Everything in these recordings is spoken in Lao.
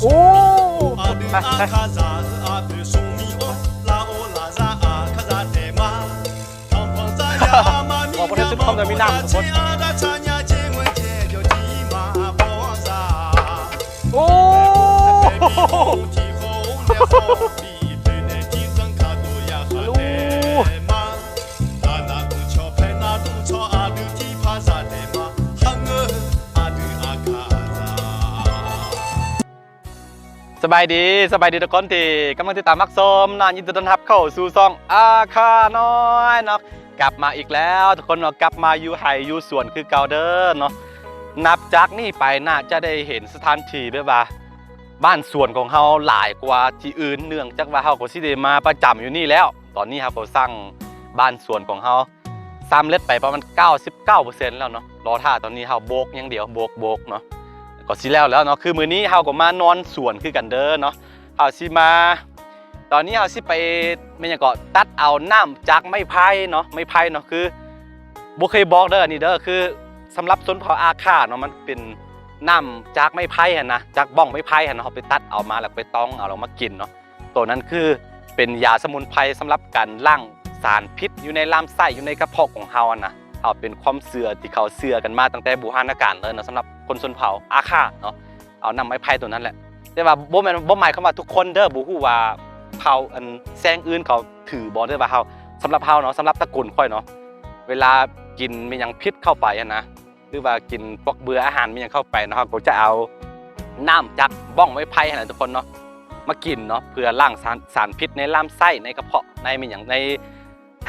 ໂອ້ ໄປ ໄປ ອອກບໍ່ໄດ້ສຸດຄວາມຈະມີນ້ຳທຸກຄົນ ໂອ້ ສະບາຍດີ ສະບາຍດີທຸກຄົນທີ່ກຳລັງຕິດຕາມຮັບຊົມເນາະ ຍິນດີຕ້ອນຮັບເຂົ້າສູ່ຊ່ອງອາຄານ້ອຍເນາະ ກັບມາອີກແລ້ວທຸກຄົນເນາະ ກັບມາຢູ່ໄຮ່ຢູ່ສວນຄືເກົ່າເດີເນາະ. ນັບຈາກນີ້ໄປໜ້າຈະໄດ້ເຫັນສະຖານທີ່ແບບວ່າບ້ານສວນຂອງເຮົາຫຼາຍກວ່າທີ່ອື່ນ ເນື່ອງຈາກວ່າເຮົາກໍຊິໄດ້ມາປະຈຳຢູ່ນີ້ແລ້ວ. ຕອນນີ້ເຮົາກໍສ້າງບ້ານສວນຂອງເຮົາ ສຳເລັດໄປປະມານເກົ້າສິບເກົ້າເປີເຊັນແລ້ວເນາະ ລໍຖ້າຕອນນີ້ເຮົາໂບກຢ່າງດຽວ ໂບກ ໂບກເນາະ ກໍຊິແລ້ວແລ້ວເນາະ. ຄືມື້ນີ້ເຮົາກໍມານອນສວນຄືກັນເດີເນາະ ເຮົາຊິມາ ຕອນນີ້ເຮົາຊິໄປ ແມ່ນຫຍັງເກາະ ຕັດເອົານ້ຳຈາກໄມ້ໄຜ່ເນາະ ໄມ້ໄຜ່ເນາະ ຄືບໍ່ເຄີຍບອກເດີ ອັນນີ້ເດີ ຄືສຳລັບຊົນເຜົ່າອາຄາເນາະ ມັນເປັນນ້ຳຈາກໄມ້ໄຜ່ຫັ້ນນະ ຈາກບ້ອງໄມ້ໄຜ່ຫັ້ນເນາະ ເຮົາໄປຕັດເອົາມາ ແລ້ວໄປຕ້ອງເອົາ ແລ້ວມາກິນເນາະ. ໂຕນັ້ນຄືເປັນຢາສະໝຸນໄພສຳລັບການລ້າງສານພິດຢູ່ໃນລຳໄສ້ ຢູ່ໃນກະເພາະຂອງເຮົາຫັ້ນນະ. ເຮົາເປັນຄວາມເຊື່ອທີ່ເຂົາເຊື່ອກັນມາຕັ້ງແຕ່ບູຮານະການເລີຍເນາະ ສຳລັບຄົນຊົນເຜົ່າອາຄາເນາະ ເອົານ້ຳໄມ້ໄຜ່ໂຕນັ້ນແຫຼະ. ແຕ່ວ່າບໍ່ແມ່ນ ບໍ່ໝາຍຄວາມວ່າທຸກຄົນເດີ ບໍ່ຮູ້ວ່າເຜົ່າອັນແຊງອື່ນເຂົາຖືບໍ່ ແຕ່ວ່າເຮົາ ສຳລັບເຮົາເນາະ ສຳລັບຕະກຸນຂ້ອຍເນາະ ເວລາກິນແມ່ນຫຍັງຜິດເຂົ້າໄປຫັ້ນນະ ຫຼືວ່າກິນພວກເບື່ອອາຫານມີຫຍັງເຂົ້າໄປເນາະ ເຮົາກໍຈະເອົານ້ຳຈາກບ້ອງໄມ້ໄຜ່ຫັ້ນນະທຸກຄົນເນາະ ມາກິນເນາະ ເພື່ອລ້າງສານ ສານພິດໃນລຳໄສ້ ໃນກະເພາະ ໃນມີຫຍັງ ໃນ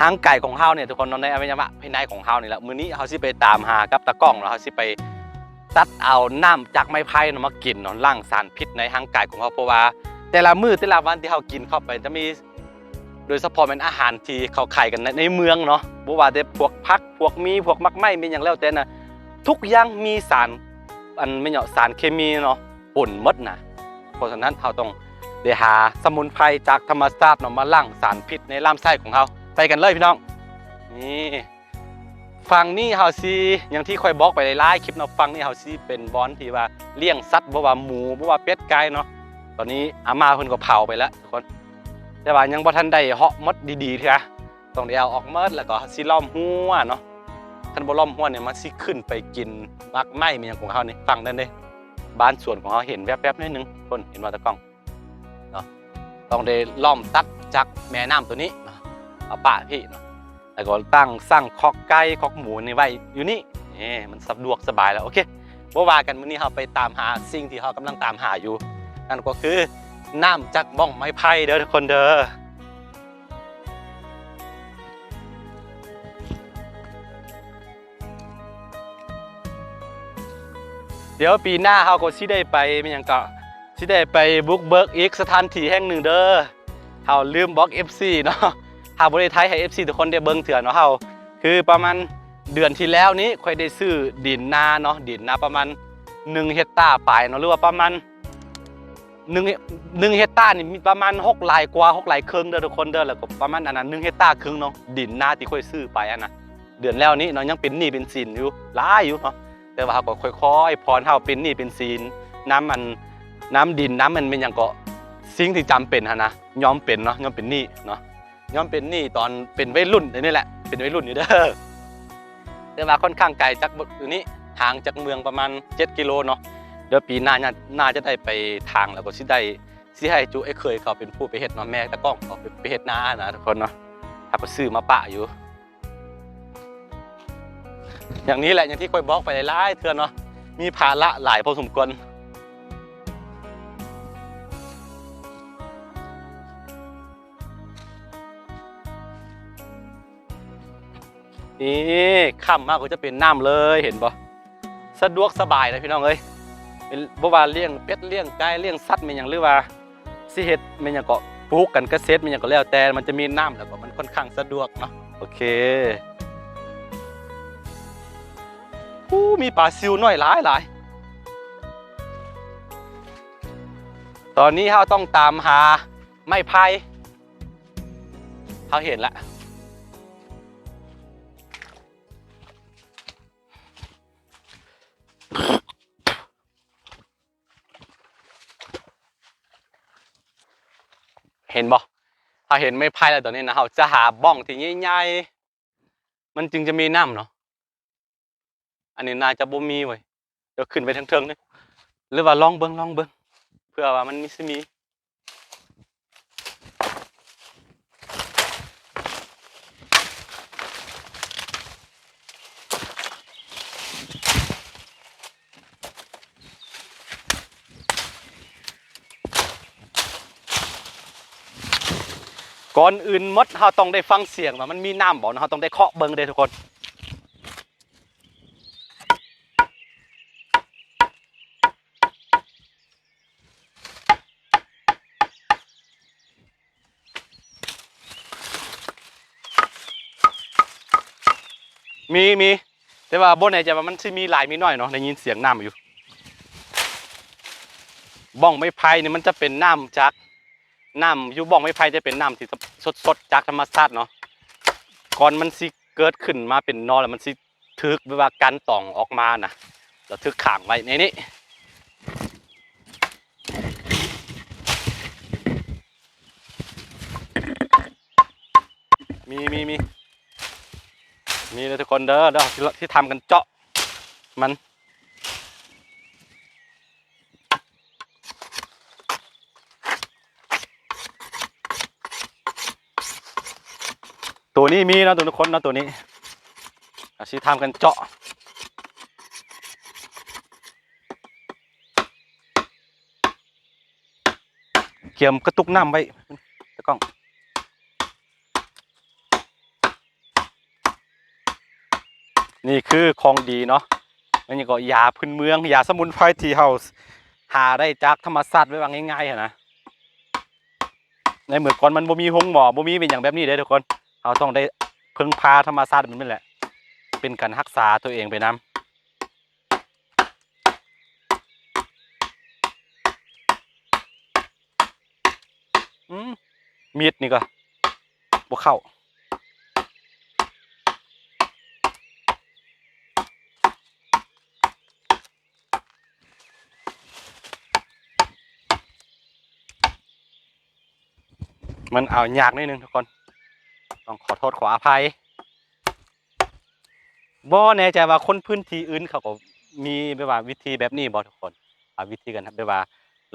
ຮ່າງກາຍຂອງເຮົານີ້ທຸກຄົນເນາະ ໃນອະໄວຍະວະພາຍໃນຂອງເຮົານີ້ແຫຼະ. ມື້ນີ້ເຮົາຊິໄປຕາມຫາກັບຕາກ້ອງເນາະ ເຮົາຊິໄປຕັດເອົານ້ຳຈາກໄມ້ໄຜ່ເນາະ ມາກິນເນາະ ລ້າງສານພິດໃນຮ່າງກາຍຂອງເຮົາ ເພາະວ່າແຕ່ລະມື້ແຕ່ລະວັນທີ່ເຮົາກິນເຂົ້າໄປຈະມີ ໂດຍສະເພາະແມ່ນອາຫານທີ່ເຂົາຂາຍກັນໃນ ໃນເມືອງເນາະ ບໍ່ວ່າແຕ່ພວກຜັກ ພວກໝີ່ ພວກໝາກໄມ້ ແມ່ນຫຍັງແລ້ວແຕ່ນະ ທຸກຢ່າງມີສານ ອັນແມ່ນຫຍັງ ສານເຄມີເນາະ ປົນໝົດນະ. ເພາະສະນັ້ນເຮົາຕ້ອງໄດ້ຫາສະໝຸນໄພຈາກທຳມະຊາດເນາະ ມາລ້າງສານພິດໃນລຳໄສ້ຂອງເຮົາ. ໄປກັນເລີຍພີ່ນ້ອງ. ນີ້ ຝັ່ງນີ້ເຮົາຊິ ຢ່າງທີ່ຂ້ອຍບອກໄປຫຼາຍໆຄລິບເນາະ ຝັ່ງນີ້ເຮົາຊິເປັນບ່ອນທີ່ວ່າລ້ຽງສັດ ບໍ່ວ່າໝູ ບໍ່ວ່າເປັດໄກ່ເນາະ. ຕອນນີ້ອາມ່າເພິ່ນກໍເຜົາໄປແລ້ວທຸກຄົນ ແຕ່ວ່າຍັງບໍ່ທັນໄດ້ເຫາະໝົດດີໆເທື່ອ ຕ້ອງໄດ້ເອົາອອກໝົດ ແລ້ວກໍຊິລ້ອມຮົ້ວເນາະ. ຄັນບໍ່ລ້ອມຮົ້ວນີ້ ມັນຊິຂຶ້ນໄປກິນໝາກໄມ້ແມ່ນຫຍັງຂອງເຮົານີ້. ຝັ່ງນັ້ນເດ້ ບ້ານສວນຂອງເຮົາເຫັນແວບໆໜ້ອຍໜຶ່ງ ຄົນເຫັນບໍ່ຕາກ້ອງ? ເນາະ ຕ້ອງໄດ້ລ້ອມຕັດຈາກແມ່ນ້ຳໂຕນີ້ເນາະ ເອົາປະພີ້ເນາະ ແລ້ວກໍຕັ້ງສັງຄອກໄກ່ຄອກໝູນີ້ໄວ້ຢູ່ນີ້ ນີ້ມັນສະດວກສະບາຍແລ້ວ. ໂອເຄ ບໍ່ວ່າກັນ ມື້ນີ້ເຮົາໄປຕາມຫາສິ່ງທີ່ເຮົາກຳລັງຕາມຫາຢູ່ ນັ້ນກໍຄືນ້ຳຈາກບ້ອງໄມ້ໄຜ່ເດີທຸກຄົນເດີ. ດຽວປີໜ້າເຮົາກໍຊິໄດ້ໄປ ແມ່ນຫຍັງເກາະ ຊິໄດ້ໄປບຸກເບີກອີກສະຖານທີ່ແຫ່ງໜຶ່ງເດີ. ເຮົາລືມບອກເອັຟຊີເນາະ ເຮົາບໍ່ໄດ້ຖ່າຍໃຫ້ເອັຟຊີທຸກຄົນໄດ້ເບິ່ງເທື່ອເນາະ. ເຮົາ ຄືປະມານເດືອນທີ່ແລ້ວນີ້ ຂ້ອຍໄດ້ຊື້ດິນນາເນາະ ດິນນາປະມານໜຶ່ງເຮັກຕາປາຍເນາະ ຫຼືວ່າປະມານ ໜຶ່ງ ໜຶ່ງເຮັກຕານີ້ມີປະມານຫົກໄຮ່ກວ່າ ຫົກໄຮ່ເຄິ່ງເດີທຸກຄົນເດີ. ແລ້ວກໍປະມານອັນນັ້ນ ໜຶ່ງເຮັກຕາເຄິ່ງເນາະ ດິນນາທີ່ຂ້ອຍຊື້ໄປຫັ້ນນະ. ເດືອນແລ້ວນີ້ເນາະ ຍັງເປັນໜີ້ເປັນສິນຢູ່ ຫຼາຍຢູ່ເນາະ ແຕ່ວ່າເຮົາກໍຄ່ອຍໆຜ່ອນ ເຮົາເປັນໜີ້ເປັນສິນນຳອັນ ນຳດິນ ນຳອັນແມ່ນຫຍັງເກາະ ສິ່ງທີ່ຈຳເປັນຫັ້ນນະ ຍອມເປັນເນາະ ຍອມເປັນໜີ້ເນາະ. ຍອມເປັນໜີ້ຕອນເປັນໄວລຸ້ນ ອັນນີ້ແຫຼະ ເປັນໄວລຸ້ນຢູ່ເດີ ແຕ່ວ່າຂ້ອນຂ້າງໄກຈາກຢູ່ນີ້ ຫ່າງຈາກເມືອງປະມານເຈັດກິໂລເນາະ. ດຽວປີໜ້າ ໜ້າຈະໄດ້ໄປທາງ ແລ້ວກໍຊິໄດ້ ຊິໃຫ້ຈຸໄອ້ເຂີຍເຂົາເປັນຜູ້ໄປເຮັດເນາະ ແມ່ຕາກ້ອງເຂົາໄປ ໄປເຮັດນານະທຸກຄົນເນາະ. ເຮົາກໍຊື້ມາປະຢູ່ ຢ່າງນີ້ແຫຼະ ຢ່າງທີ່ຂ້ອຍບອກໄປຫຼາຍໆເທື່ອເນາະ ມີພາລະຫຼາຍພໍສົມຄວນ. ນີ້ ຄ່ຳມາກໍຈະເປັນນ້ຳເລີຍ ເຫັນບໍ່? ສະດວກສະບາຍນະພີ່ນ້ອງເອີຍ ເປັນ ບໍ່ວ່າລ້ຽງເປັດ ລ້ຽງໄກ່ ລ້ຽງສັດແມ່ນຫຍັງ ຫຼືວ່າຊິເຮັດແມ່ນຫຍັງເກາະ ປູກການກະເສດແມ່ນຫຍັງກໍແລ້ວແຕ່ ມັນຈະມີນ້ຳ ແລ້ວກໍມັນຄ່ອນຂ້າງສະດວກເນາະ. ໂອເຄ ໂອ້ ມີປາຊິວນ້ອຍຫຼາຍໆ. ຕອນນີ້ເຮົາຕ້ອງຕາມຫາໄມ້ໄຜ່ ເຮົາເຫັນລະ. ເຫັນບໍ່? ເຮົາເຫັນໄມ້ໄຜ່ແລ້ວ ຕອນນີ້ນະ ເຮົາຈະຫາບ່ອງທີ່ໃຫຍ່ໆ ມັນຈຶ່ງຈະມີນ້ຳເນາະ. ອັນນີ້ໜ້າຈະບໍ່ມີເວີຍ. ດຽວຂຶ້ນໄປເທິງໆ ນີ້ ຫຼືວ່າລອງເບິ່ງ ລອງເບິ່ງ ເພື່ອວ່າມັນມີ ຊິມີ. ກ່ອນອື່ນໝົດ ເຮົາຕ້ອງໄດ້ຟັງສຽງວ່າມັນມີນ້ຳບໍ່ເນາະ, ເຮົາຕ້ອງໄດ້ເຄາະເບິ່ງເດ້ທຸກຄົນ. ມີ ມີ ແຕ່ວ່າບໍ່ແນ່ໃຈວ່າມັນຊິມີຫຼາຍມີໜ້ອຍເນາະ, ໄດ້ຍິນສຽງນ້ຳຢູ່. ບ່ອງໄມ້ໄຜ່ນີ້ມັນຈະເປັນນ້ຳຈາກ ນ້ຳຢູ່ບ່ອງໄມ້ໄຜ່ຈະເປັນນ້ຳທີ່ ສ- ສົດໆ ຈາກທຳມະຊາດເນາະ. ກ່ອນມັນຊິເກີດຂຶ້ນມາເປັນໜໍ່ ແລ້ວມັນຊິຖືກແບບວ່າກັ່ນຕອງອອກມານະ ແລ້ວຖືກຂັງໄວ້ໃນນີ້. ມີ ມີ ມີ ມີເດີທຸກຄົນເດີ ດຽວຊິ ຊິທຳກັນເຈາະມັນ. ໂຕນີ້ມີເນາະ ທຸກຄົນເນາະ ໂຕນີ້ ອາ ຊິທຳກັນເຈາະ. ກຽມກະຕຸກນ້ຳໄວ້ ຕາກ້ອງ. ນີ້ຄືຂອງດີເນາະ, ອັນນີ້ກໍຢາພື້ນເມືອງ ຢາສະໝຸນໄພທີ່ເຮົາຫາໄດ້ຈາກທຳມະຊາດ ແບບວ່າງ່າຍໆຫັ້ນນະ. ໃນເມື່ອກ່ອນມັນບໍ່ມີໂຮງໝໍ ບໍ່ມີເປັນຫຍັງແບບນີ້ເດ້ທຸກຄົນ, ເຮົາຕ້ອງໄດ້ເພິ່ງພາທຳມະຊາດແບບນີ້ແຫຼະ ເປັນການຮັກສາຕົວເອງໄປນຳ. ອືມ ມີດນີ້ກໍບໍ່ເຂົ້າ. ມັນເອົາຍາກໜ້ອຍໜຶ່ງທຸກຄົນ, ຕ້ອງຂໍໂທດຂໍອະໄພ. ບໍ່ແນ່ໃຈວ່າຄົນພື້ນທີ່ອື່ນເຂົາກໍມີແບບວ່າວິທີແບບນີ້ບໍ່ທຸກຄົນ, ເອົາວິທີການແບບວ່າ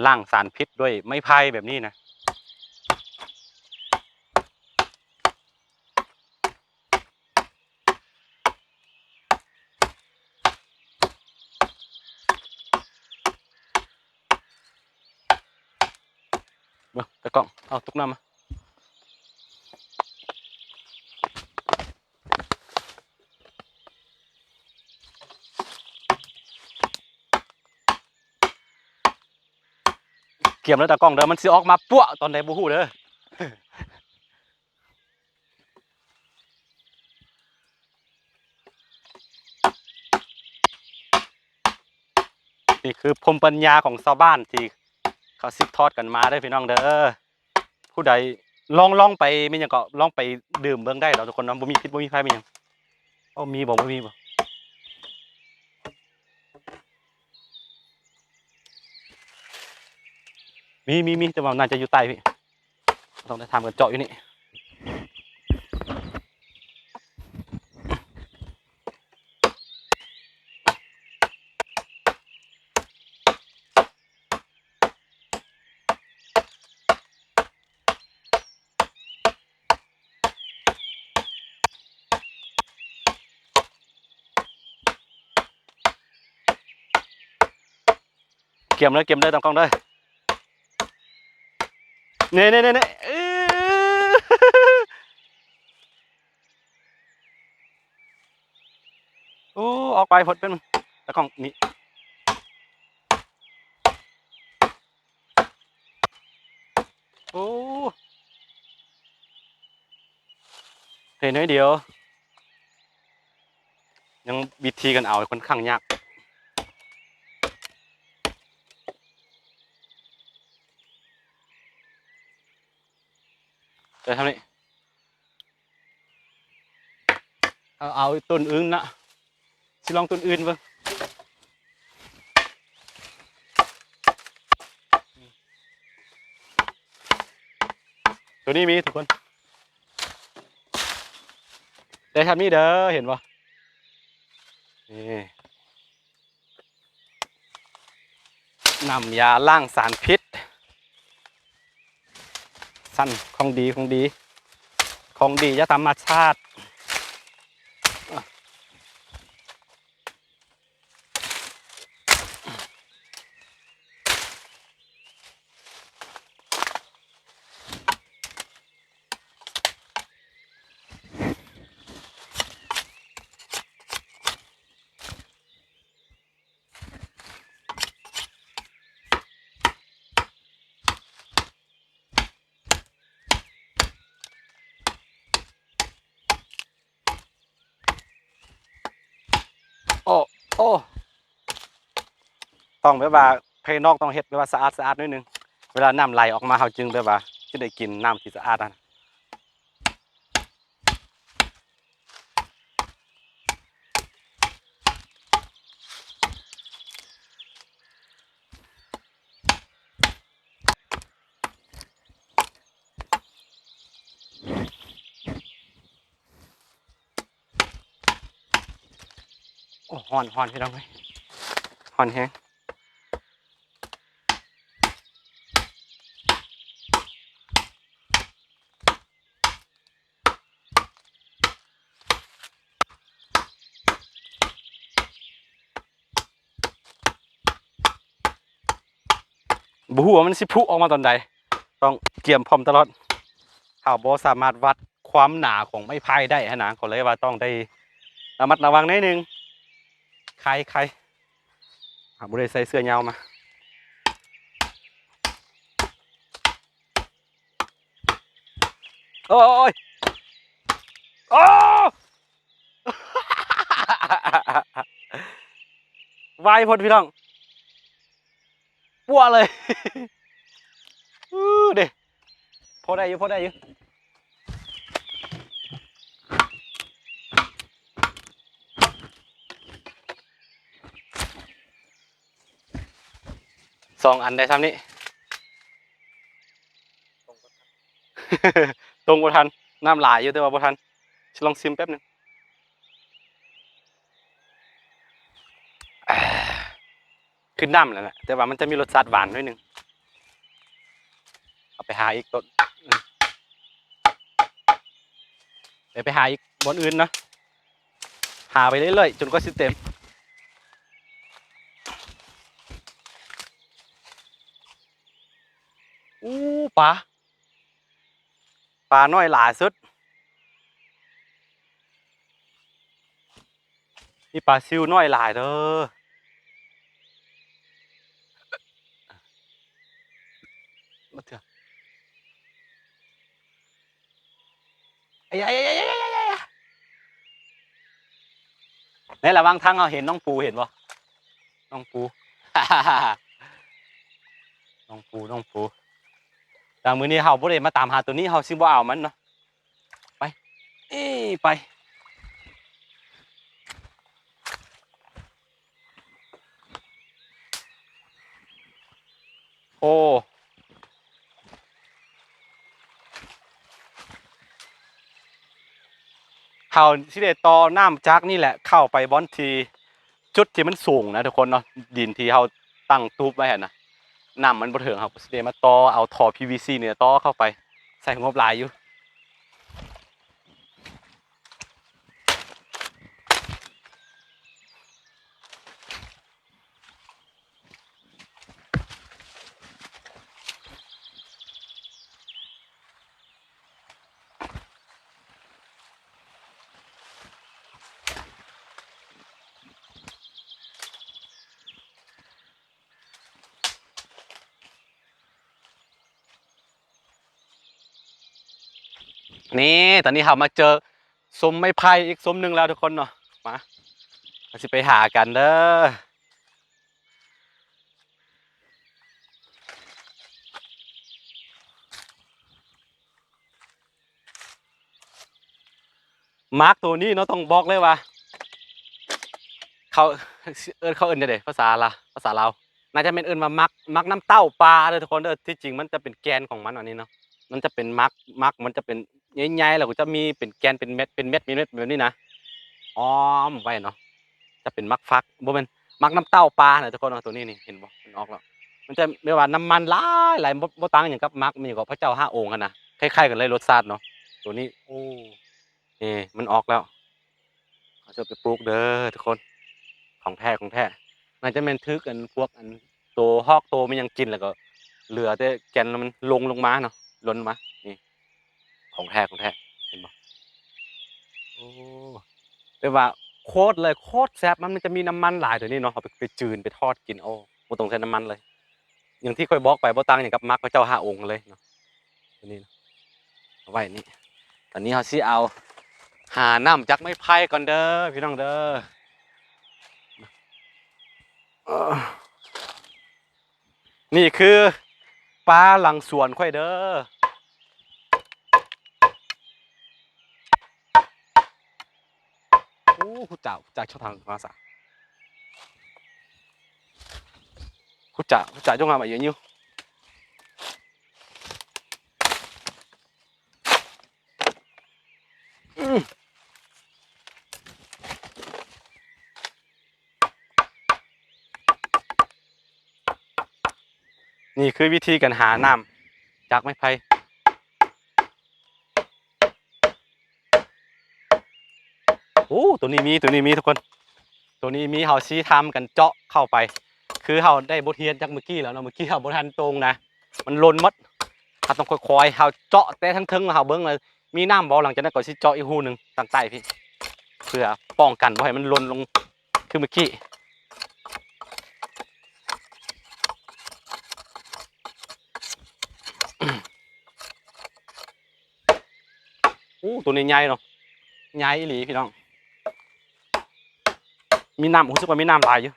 ລ້າງສານພິດດ້ວຍໄມ້ໄຜ່ແບບນີ້ນະ. ເບິ່ງຕາກ້ອງ ເອົາຕຸກນ້ຳມາ. ກຽມເດີຕາກ້ອງເດີ, ມັນຊິອອກມາປົວະຕອນໃດບໍ່ຮູ້ເດີ. ນີ້ຄືພູມປັນຍາຂອງຊາວບ້ານທີ່ເຂົາສືບທອດກັນມາເດີພີ່ນ້ອງເດີ. ຜູ້ໃດ ລອງ ລອງໄປ ແມ່ນຫຍັງເກາະ ລອງໄປດື່ມເບິ່ງໄດ້ດອກທຸກຄົນເນາະ, ບໍ່ມີພິດບໍ່ມີໄພ ມີຫຍັງ. ເອົາ ມີບໍ່ ບໍ່ມີບໍ່? ມີ ມີ ມີ ແຕ່ວ່າໜ້າຈະຢູ່ໃຕ້ພີ້. ຕ້ອງໄດ້ຖາມກັນເຈາະຢູ່ນີ້. ກຽມເດີ ກຽມເດີ ຕາກ້ອງເດີ. ນີ້ໆໆໆ ເອີ ໂອ້ ອອກໄປພົດເປັນ ຕາກ້ອງນີ້. ໂອ້ ເຫັນໜ້ອຍດຽວ ຍັງວິທີການເອົາຂ້ອນຂ້າງຍາກ. ໄປທາງນີ້ ເອົາ ເອົາຕົ້ນອື່ນນະ. ຊິລອງຕົ້ນອື່ນເບິ່ງ. ອືມ. ຕົວນີ້ມີທຸກຄົນ ໄດ້ຊ່ຳນີ້ເດີ ເຫັນບໍ່? ນີ້ ນ້ຳຢາລ້າງສານພິດ ຊັ້ນ ຂອງດີ ຂອງດີ ຂອງດີຈາກທຳມະຊາດ. ໂອ້ ໂອ້ ຕ້ອງແບບວ່າ ພາຍນອກຕ້ອງເຮັດແບບວ່າສະອາດໆໜ້ອຍໜຶ່ງ ເວລານ້ຳໄຫຼອອກມາ ເຮົາຈຶ່ງແບບວ່າຈະໄດ້ກິນນ້ຳທີ່ສະອາດຫັ້ນ. ໂອ້ ຮ້ອນ ຮ້ອນ ພີ່ນ້ອງເອີຍ ຮ້ອນແຮງ. ບໍ່ຮູ້ວ່າມັນຊິພຸອອກມາຕອນໃດ ຕ້ອງກຽມພ້ອມຕະຫຼອດ. ເຮົາບໍ່ສາມາດວັດຄວາມໜາຂອງໄມ້ໄຜ່ໄດ້ຫັ້ນນະ ກໍເລີຍວ່າຕ້ອງໄດ້ລະມັດລະວັງໜ້ອຍໜຶ່ງ. ໄຄ ໄຄ ເຮົາບໍ່ໄດ້ໃສ່ເສື້ອຍາວມາ. ໂອ້ຍ ໂອ້ ໄວໂພດພີ່ນ້ອງ ປົວເລີຍ. ອື້ ເດ້ ພໍໄດ້ຢູ່ ພໍໄດ້ຢູ່. ສອງອັນໄດ້ຊ່ຳນີ້ ຕົງບໍ່ທັນ ນ້ຳຫຼາຍຢູ່ແຕ່ວ່າບໍ່ທັນ. ຊິລອງຊິມແປັບໜຶ່ງ. ຄືນ້ຳແລ້ວແຫຼະ ແຕ່ວ່າມັນຈະມີລົດຊາດຫວານໜ້ອຍໜຶ່ງ. ເອົາໄປຫາອີກຕົ້ນ ອືມ ໄປ ໄປຫາອີກບ່ອນອື່ນເນາະ ຫາໄປເລື້ອຍໆ ຈົນກວ່າຊິເຕັມ. ອູ້ ປາ ປານ້ອຍຫຼາຍສຸດ ມີປາຊິວນ້ອຍຫຼາຍເດີ. ມາເຖາະ ໃນລະຫວ່າງທາງເຮົາເຫັນນ້ອງປູ ເຫັນບໍ່? ນ້ອງປູ ນ້ອງປູ ນ້ອງປູ. ແຕ່ມື້ນີ້ເຮົາບໍ່ໄດ້ມາຕາມຫາໂຕນີ້ ເຮົາຊິບໍ່ເອົາມັນເນາະ. ໄປ ເອີ ໄປ. ໂອ້ ເຮົາຊິໄດ້ຕໍ່ນ້ຳຈາກນີ້ແຫຼະ ເຂົ້າໄປບ່ອນທີ່ ຈຸດທີ່ມັນສູງນະທຸກຄົນເນາະ ດິນທີ່ເຮົາຕັ້ງຕູບໄວ້ຫັ້ນນະ ນ້ຳມັນບໍ່ເຖິງ ເຮົາກໍຊິໄດ້ມາຕໍ່ເອົາທໍ່ພີວີຊີນີ້ຕໍ່ເຂົ້າໄປ ໃຊ້ງົບຫຼາຍຢູ່. ນີ້ ຕອນນີ້ເຮົາມາເຈີ ຊຸມໄມ້ໄຜ່ອີກຊຸມໜຶ່ງແລ້ວທຸກຄົນເນາະ. ມາ ເຮົາຊິໄປຫາກັນເດີ. ໝາກໂຕນີ້ເນາະ ຕ້ອງບອກເລີຍວ່າ ເຂົາເອີ້ນ ເຂົາເອີ້ນຈັ່ງໃດ ພາສາລາວ ພາສາລາວ ໜ້າຈະແມ່ນເອີ້ນວ່າໝາກ ໝາກນ້ຳເຕົ້າປ່າເດີທຸກຄົນເດີ. ທີ່ຈິງມັນຈະເປັນແກ່ນຂອງມັນອັນນີ້ເນາະ ມັນຈະເປັນໝາກ ໝາກມັນຈະເປັນໃຫຍ່ໆ ແລ້ວກໍຈະມີເປັນແກ່ນເປັນເມັດ ເປັນເມັດ ເປັນເມັດແບບນີ້ນະ ອ້ອມໄວ້ເນາະ. ຈະເປັນໝາກຝັກ ບໍ່ແມ່ນ ໝາກນ້ຳເຕົ້າປານະທຸກຄົນເນາະ. ໂຕນີ້ນີ້ ເຫັນບໍ່ ມັນອອກແລ້ວ ມັນຈະແບບວ່ານ້ຳມັນຫຼາຍໆ ບໍ່ ບໍ່ຕ່າງຫຍັງກັບໝາກ ມີຫຍັງເກາະ ພະເຈົ້າຫ້າອົງຫັ້ນນະ ຄ້າຍໆກັນເລີຍ ລົດຊາດເນາະ. ໂຕນີ້ ໂອ້ ນີ້ມັນອອກແລ້ວ ເຮົາຈະໄປປູກເດີທຸກຄົນ ຂອງແທ້ ຂອງແທ້. ໜ້າຈະແມ່ນຖືກອັນພວກອັນໂຕຮອກໂຕແມ່ນຫຍັງກິນ ແລ້ວກໍເຫຼືອແຕ່ແກ່ນມັນຫຼົ່ນລົງມາເນາະ ຫຼົ່ນມາ ນີ້ ຂອງແທ້ ຂອງແທ້ ເຫັນບໍ່? ໂອ້ ແບບວ່າໂຄດເລີຍ ໂຄດແຊບ ມັນ ມັນຈະມີນ້ຳມັນຫຼາຍໂຕນີ້ເນາະ ເຮົາໄປ ໄປຈືນໄປທອດກິນ ໂອ້ ບໍ່ຕ້ອງໃຊ້ນ້ຳມັນເລີຍ. ຢ່າງທີ່ຂ້ອຍບອກໄປ ບໍ່ຕ່າງຫຍັງກັບໝາກພະເຈົ້າຫ້າອົງເລີຍເນາະ. ໂຕນີ້ເນາະ ເອົາໄວ້ນີ້ ຕອນນີ້ເຮົາຊິເອົາ ຫານ້ຳຈັກໄມ້ໄຜ່ກ່ອນເດີພີ່ນ້ອງເດີ. ເອີ ນີ້ຄືປ່າຫຼັງສວນຂ້ອຍເດີ. ໂອ້ ຮູ້ຈັກ ຮູ້ຈັກຊ່ອງທາງມາສະ ຮູ້ຈັກ ຮູ້ຈັກ ຈົ່ງຫາມາເຍາະຢູ່. ນີ້ຄືວິທີການຫານ້ຳຈາກໄມ້ໄຜ່. ໂອ້ ໂຕນີ້ມີ ໂຕນີ້ມີທຸກຄົນ ໂຕນີ້ມີ ເຮົາຊິທຳກັນເຈາະເຂົ້າໄປ. ຄືເຮົາໄດ້ບົດຮຽນຈາກມື້ກີ້ແລ້ວເນາະ ມື້ກີ້ເຮົາບໍ່ທັນຕົງນະ ມັນຫຼົ່ນໝົດ. ເຮົາຕ້ອງຄ່ອຍໆ ເຮົາເຈາະແຕ່ທາງເທິງ ເຮົາເບິ່ງວ່າມີນ້ຳບໍ່ ຫຼັງຈາກນັ້ນກໍຊິເຈາະອີກຮູໜຶ່ງທາງໃຕ້ພີ້ ເພື່ອປ້ອງກັນບໍ່ໃຫ້ມັນຫຼົ່ນລົງຄືມື້ກີ້. ໂອ້ ໂຕນີ້ໃຫຍ່ເນາະ ໃຫຍ່ອີ່ຫຼີພີ່ນ້ອງ. ມີນ້ຳ ຮູ້ສຶກວ່າມີນ້ຳຫຼາຍຢູ່.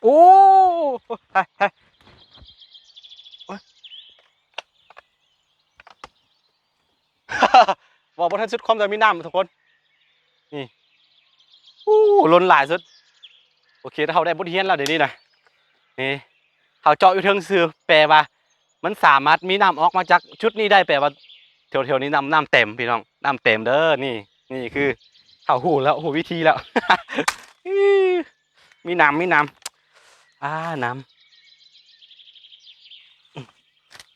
ໂອ້ ເວົ້າບໍ່ທັນສຸດຄວາມ ແຕ່ມີນ້ຳທຸກຄົນ ນີ້ ໂອ້ ລົ້ນຫຼາຍສຸດ. ໂອເຄ ເຮົາໄດ້ບົດຮຽນແລ້ວດຽວນີ້ນະ ນີ້ ເຮົາເຈາະຢູ່ເທິງຊື່ ແປວ່າ ມັນສາມາດມີນ້ຳອອກມາຈາກຈຸດນີ້ໄດ້ ແປວ່າແຖວໆນີ້ນ້ຳ ນ້ຳເຕັມພີ່ນ້ອງ ນ້ຳເຕັມເດີ. ນີ້ ນີ້ຄືເຮົາຮູ້ແລ້ວ ຮູ້ວິທີແລ້ວ ມີນ້ຳ ມີນ້ຳ ອ່າ ນ້ຳ.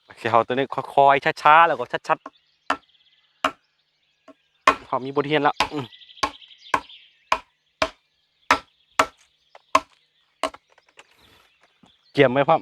ໂອເຄ ເຮົາໂຕນີ້ຄ່ອຍໆ ຊ້າໆ ແລ້ວກໍຊັດໆ ເຮົາມີບົດຮຽນແລ້ວ ກຽມໄວ້ພ້ອມ.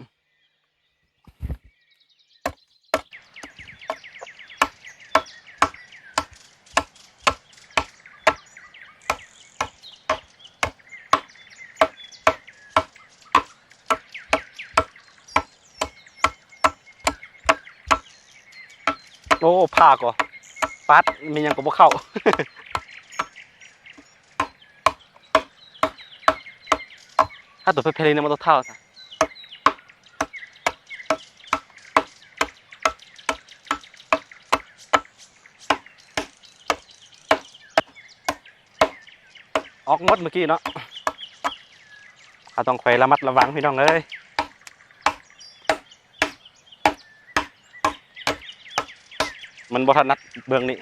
ໂອ້ ພາກໍ ປັດ ມີຫຍັງກໍບໍ່ເຂົ້າ. ຖ້າຕົວເພລໆນີ້ມັນຕ້ອງເທົ່າຊະ ອອກໝົດມື້ກີ້ເນາະ ເຮົາຕ້ອງຄອຍລະມັດລະວັງພີ່ນ້ອງເອີຍ. ມັນບໍ່ຖະໜັດເບື້ອງນີ້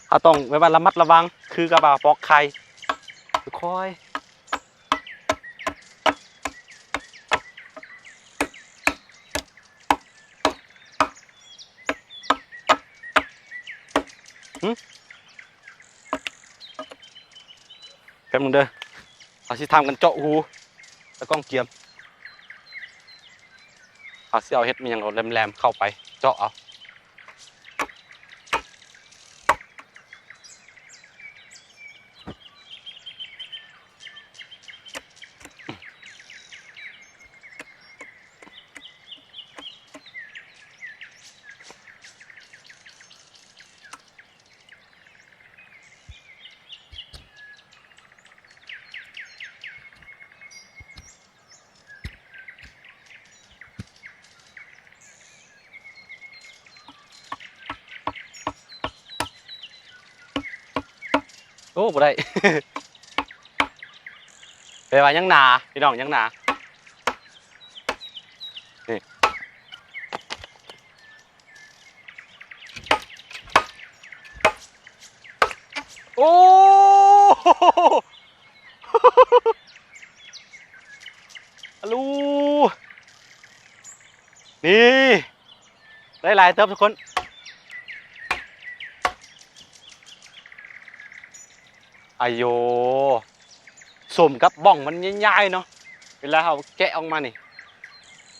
ເຮົາຕ້ອງແບບວ່າລະມັດລະວັງ ຄືກັບວ່າປອກໄຂ່ ຄ່ອຍ ຫຶ ແປັບໜຶ່ງເດີ ເຮົາຊິທຳກັນເຈາະຮູ ຕາກ້ອງກຽມ ເຮົາຊິເອົາເຫັດແມ່ນຫຍັງແຫຼມໆເຂົ້າໄປເຈາະເອົາ. ໂອ້ ບໍ່ໄດ້ ແປວ່າຍັງໜາ ພີ່ນ້ອງ ຍັງໜາ ນີ້ ໂອ້ ອາລູ ນີ້ ໄດ້ຫຼາຍເຕີບທຸກຄົນ ອາໂຍ ສົມກັບບ້ອງມັນໃຫຍ່ໆເນາະ ເວລາເຮົາແກະອອກມານີ້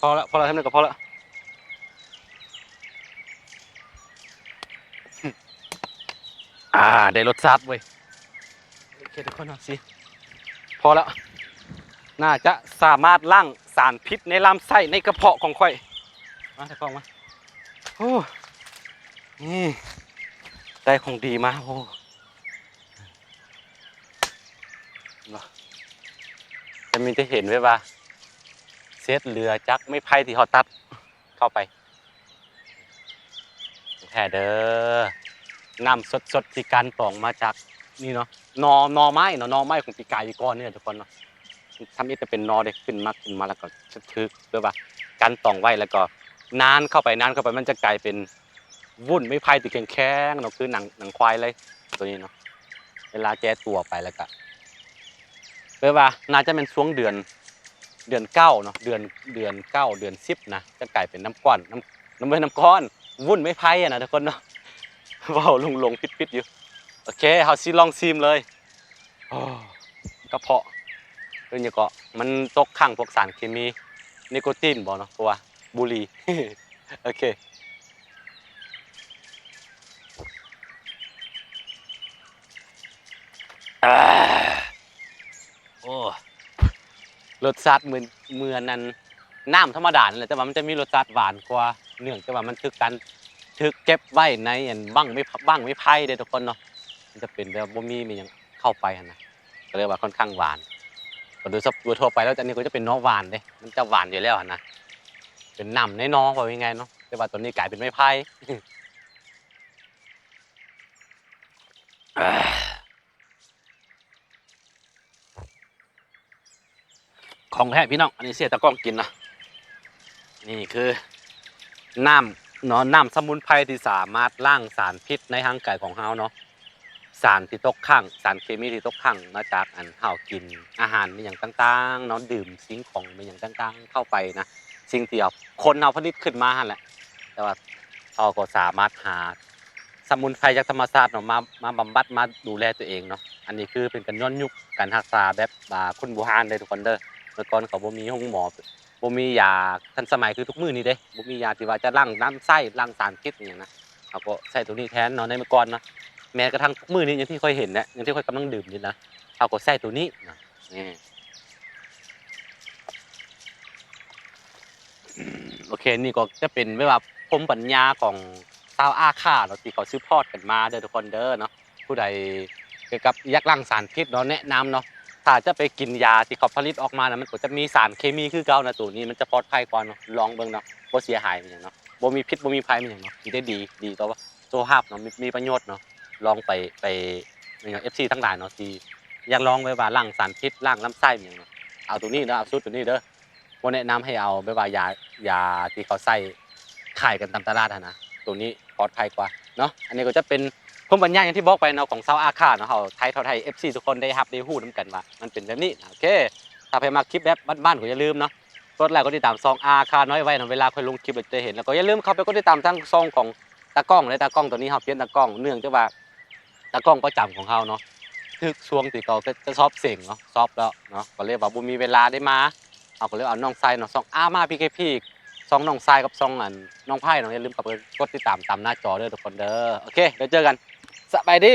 ພໍລະ ພໍລະ ທຳນັ້ນກໍພໍລະ ອ່າ ໄດ້ລົດຊາດເວີຍ ໂອເຄ ທຸກຄົນເນາະ ຊິ ພໍແລ້ວ ໜ້າຈະສາມາດລ້າງສານພິດໃນລຳໄສ້ໃນກະເພາະຂອງຂ້ອຍ ມາ ຕາກ້ອງມາ ໂອ້ ນີ້ ໄດ້ຂອງດີມາ ໂອ້ ເນາະ ຈະມີແຕ່ເຫັນແບບວ່າ ເສດເຫຼືອຈາກໄມ້ໄຜ່ທີ່ເຮົາຕັດເຂົ້າໄປ ແທ້ເດີ ນ້ຳສົດໆທີ່ກັ່ນຕອງມາຈາກນີ້ເນາະ ໜໍ່ ໜໍ່ໄມ້ເນາະ ໜໍ່ໄມ້ຂອງປີກາຍປີກ່ອນນີ້ແຫຼະທຸກຄົນເນາະ ທຳອິດຈະເປັນໜໍ່ເດ້ ຂຶ້ນມາ ຂຶ້ນມາແລ້ວກໍຖືກ ແບບວ່າກັ່ນຕອງໄວ້ ແລ້ວກໍນານເຂົ້າໄປ ນານເຂົ້າໄປ ມັນຈະກາຍເປັນວຸ້ນໄມ້ໄຜ່ທີ່ແຂງໆເນາະ ຄືໜັງ ໜັງຄວາຍເລີຍ ໂຕນີ້ເນາະ ເວລາແກ່ຕົວໄປແລ້ວກໍ ແປວ່າໜ້າຈະແມ່ນຊ່ວງເດືອນ ເດືອນເກົ້າເນາະ ເດືອນ ເດືອນເກົ້າ ເດືອນສິບນະ ຈະກາຍເປັນນ້ຳກ້ອນ ນ້ຳ ນ້ຳ ບໍ່ແມ່ນນ້ຳກ້ອນ ວຸ້ນໄມ້ໄຜ່ຫັ້ນນະທຸກຄົນເນາະ ເວົ້າຫຼົງໆຜິດໆຢູ່ ໂອເຄ ເຮົາຊິລອງຊີມເລີຍ ໂອ້ ກະເພາະ ເອີ້ນຫຍັງເກາະ ມັນຕົກຄ້າງພວກສານເຄມີ ນິໂຄຕິນບໍເນາະ ເພາະວ່າ ບຸຫຼີ່ ໂອເຄ ອາ ໂອ້ ລົດຊາດເໝືອນ ເໝືອນອັນ ນ້ຳທຳມະດານັ້ນແຫຼະ ແຕ່ວ່າມັນຈະມີລົດຊາດຫວານກວ່າ ເນື່ອງຈາກວ່າມັນຖືກການ ຖືກເກັບໄວ້ໃນອັນບັ້ງໄມ້ ບັ້ງໄມ້ໄຜ່ເດ້ທຸກຄົນເນາະ ມັນຈະເປັນແບບບໍ່ມີແມ່ນຫຍັງເຂົ້າໄປຫັ້ນນະ ກໍເລີຍວ່າຄ່ອນຂ້າງຫວານ ກໍໂດຍ ໂດຍທົ່ວໄປແລ້ວ ອັນນີ້ກໍຈະເປັນໜໍ່ຫວານເດ້ ມັນຈະຫວານຢູ່ແລ້ວຫັ້ນນະ ເປັນນ້ຳໃນໜໍ່ ເວົ້າງ່າຍໆເນາະ ແຕ່ວ່າຕອນນີ້ກາຍເປັນໄມ້ໄຜ່ ຂອງແທ້ພີ່ນ້ອງ ອັນນີ້ເສຍຕາກ້ອງກິນນະ ນີ້ຄືນ້ຳເນາະ ນ້ຳສະໝຸນໄພທີ່ສາມາດລ້າງສານພິດໃນຮ່າງກາຍຂອງເຮົາເນາະ ສານທີ່ຕົກຄ້າງ ສານເຄມີທີ່ຕົກຄ້າງມາຈາກອັນເຮົາກິນອາຫານແມ່ນຫຍັງຕ່າງໆເນາະ ດື່ມສິ່ງຂອງແມ່ນຫຍັງຕ່າງໆເຂົ້າໄປນະ ສິ່ງທີ່ເຮົາ ຄົນເຮົາຜະລິດຂຶ້ນມາຫັ້ນແຫຼະ ແຕ່ວ່າເຮົາກໍສາມາດຫາ ສະໝຸນໄພຈາກທຳມະຊາດເນາະ ມາ ມາບຳບັດ ມາດູແລຕົວເອງເນາະ ອັນນີ້ຄືເປັນການຍ້ອນຍຸກ ການຮັກສາແບບ ອ່າ ຄຸນບູຮານເດີທຸກຄົນເດີ ເມື່ອກ່ອນເຂົາບໍ່ມີໂຮງໝໍ ບໍ່ມີຢາທັນສະໄໝຄືທຸກມື້ນີ້ເດ້ ບໍ່ມີຢາທີ່ວ່າຈະລ້າງລຳໄສ້ ລ້າງສານພິດອີ່ຫຍັງນະ ເຮົາກໍໃຊ້ໂຕນີ້ແທນເນາະ ໃນເມື່ອກ່ອນເນາະ ແມ້ກະທັ້ງທຸກມື້ນີ້ ຢ່າງທີ່ຂ້ອຍເຫັນແຫຼະ ຢ່າງທີ່ຂ້ອຍກຳລັງດື່ມນີ້ນະ ເຮົາກໍໃຊ້ໂຕນີ້ນະ ນີ້ ໂອເຄ ນີ້ກໍຈະເປັນແບບວ່າພູມປັນຍາຂອງຊາວອາຂ້າເນາະ ທີ່ເຂົາສືບທອດກັນມາເດີທຸກຄົນເດີເນາະ ຜູ້ໃດກ່ຽວກັບຢາກລ້າງສານພິດເນາະ ແນະນຳເນາະ ຖ້າຈະໄປກິນຢາທີ່ເຂົາຜະລິດອອກມານະ ມັນກໍຈະມີສານເຄມີຄືເກົ່ານະ ໂຕນີ້ມັນຈະປອດໄພກວ່າເນາະ ລອງເບິ່ງເນາະ ບໍ່ເສຍຫາຍອີ່ຫຍັງເນາະ ບໍ່ມີພິດ ບໍ່ມີໄພອີ່ຫຍັງເນາະ ຊິໄດ້ດີ ດີຕໍ່ສຸຂະພາບເນາະ ມີ ມີປະໂຫຍດເນາະ ລອງໄປ ໄປ ແມ່ນຫຍັງ ເອັຟຊີ ທັງຫຼາຍເນາະ ທີ່ຢາກລອງແບບວ່າລ້າງສານພິດ ລ້າງລຳໄສ້ອີ່ຫຍັງເນາະ ເອົາໂຕນີ້ເນາະ ເອົາສູດໂຕນີ້ເດີ ບໍ່ແນະນຳໃຫ້ເອົາແບບວ່າຢາ ຢາທີ່ເຂົາໃສ່ຂາຍກັນຕາມຕະຫຼາດຫັ້ນນະ ໂຕນີ້ປອດໄພກວ່າເນາະ ອັນນີ້ກໍຈະເປັນພູມປັນຍາຢ່າງທີ່ບອກໄປເນາະ ຂອງຊາວອາຂ້າເນາະ ເຮົາຖ່າຍທອດໃຫ້ ເອັຟຊີ ທຸກຄົນໄດ້ຮັບໄດ້ຮູ້ນຳກັນວ່າມັນເປັນແບບນີ້ນະ ໂອເຄ ຖ້າໃຜມັກຄລິບແບບບ້ານໆກໍຢ່າລືມເນາະ ກົດໄລກົດຕິດຕາມຊ່ອງອາຄານ້ອຍໄວ້ນຳ ເວລາຂ້ອຍລົງຄລິບແລ້ວຈະໄດ້ເຫັນ ແລ້ວກໍຢ່າລືມເຂົ້າໄປກົດຕິດຕາມທາງຊ່ອງຂອງຕາກ້ອງເດີ ຕາກ້ອງຕອນນີ້ເຮົາປ່ຽນຕາກ້ອງ ເນື່ອງຈາກວ່າຕາກ້ອງປະຈຳຂອງເຮົາເນາະ ຖືກຊ່ວງທີ່ເຂົາຈະສອບເສັງເນາະ ສອບແລ້ວເນາະ ກໍເລີຍວ່າບໍ່ມີເວລາໄດ້ມາ ເຮົາກໍເລີຍເອົານ້ອງຊາຍເນາະ ຊ່ອງອາມາ ພີເຄ ພີ ຊ່ອງນ້ອງຊາຍກັບຊ່ອງອັນນ້ອງໄພເນາະ ຢ່າລືມເຂົ້າໄປກົດຕິດຕາມຕາມໜ້າຈໍເດີທຸກຄົນເດີ ໂອເຄ ແລ້ວເຈີກັນ ສະບາຍດີ.